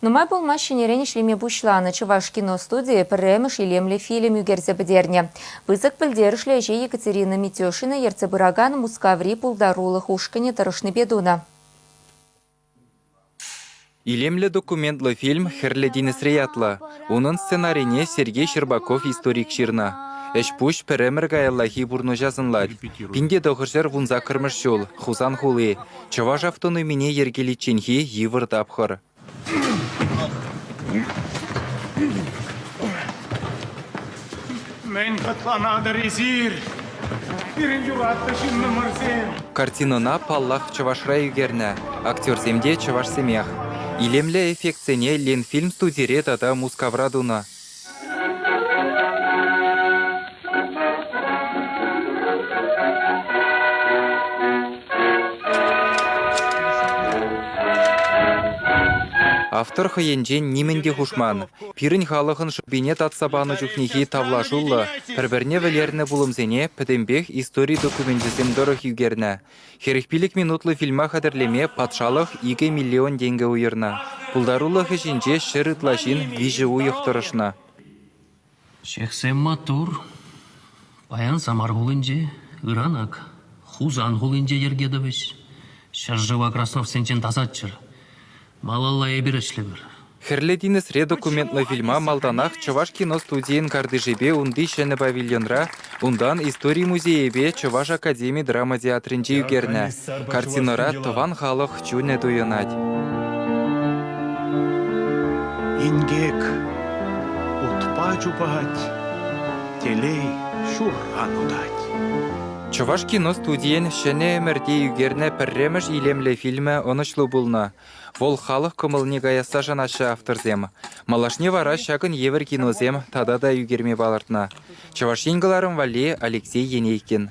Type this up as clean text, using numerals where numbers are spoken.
Нумай пулмасть ҫӗнӗрен ӗҫлеме пуҫланӑ Чӑваш кино студийӗ пӗрремӗш илемлӗ фильм ӳкерсе пӗтернӗ. Пысӑк пӗлтерӗшлӗ ӗҫе Екатерина Митешина ертсе пыракан Мускаври пултарулӑх ушкӑнӗ тӑрӑшнипе тунӑ. Илемлӗ документлӑ фильм «Хӗрлӗ тинӗсре» ятлӑ. Унӑн сценарине Сергей Щербаков историк ҫырнӑ. Ӗҫ-пуҫ пӗр ӗмӗр каяллахи пурнӑҫа сӑнлать. 1918 ҫул, Хусан хули, чӑваш автономине йӗркеличченхи йывӑр тапхӑр. Мӗн хӑтланатӑр эсир? Пирӗн юратнӑ ҫыннӑмӑрсем! Картинӑна, паллах, чӑвашра ӳкернӗ. Актерсем те чӑвашсемех. Илемлӗ эффектсене Ленфильм студире тата Мускавра тунӑ. Автор хӑйӗнчен нимӗн те хушман. Пирӗн халӑхӑн шӑпине татса панӑ чухнехи тавлашуллӑ, пӗр-пӗрне вӗлернӗ пулӑмсене пӗтӗмпех истори докуменчӗсем тӑрӑх ӳкернӗ. 45 минутлӑ фильма хатӗрлеме патшалӑх 2 миллион тенкӗ уйӑрнӑ. Пултарулӑх ӗҫӗнче ҫӗр ытла ҫын виҫӗ уйӑх тӑрӑшнӑ. Чехсем маттур. Паян Самар хулинче, ыран ак Хусан хулинче йӗрке тӑвӗҫ. Ҫӗршыва Красновсенчен тасатчӑр. Малалла эпир ӗҫлӗпӗр. Хӗрлӗ тинӗсре документлӑ фильма малтанах Чӑваш кино студийӗн картишӗпе унти ҫӗнӗ павильонра, унтан истори музейӗпе Чӑваш академи драма театрӗнче ӳкернӗ. Картинӑра тӑван халӑх чунӗ туйӑнать. Инкек утпа чупать, телей ҫурран утать. Чӑваш кино студийӗн ҫӗнӗ ӗмӗрте ӳкернӗ пӗрремӗш илемлӗ фильмӗ ӑнӑҫлӑ пулнӑ. Вӑл халӑх кӑмӑлне каясса шанаҫҫӗ авторсем. Малашне вара ҫакӑн евӗр киносем тата та ӳкерме палӑртнӑ. Чӑваш Ен кӑларӑм валли Алексей Енейкин.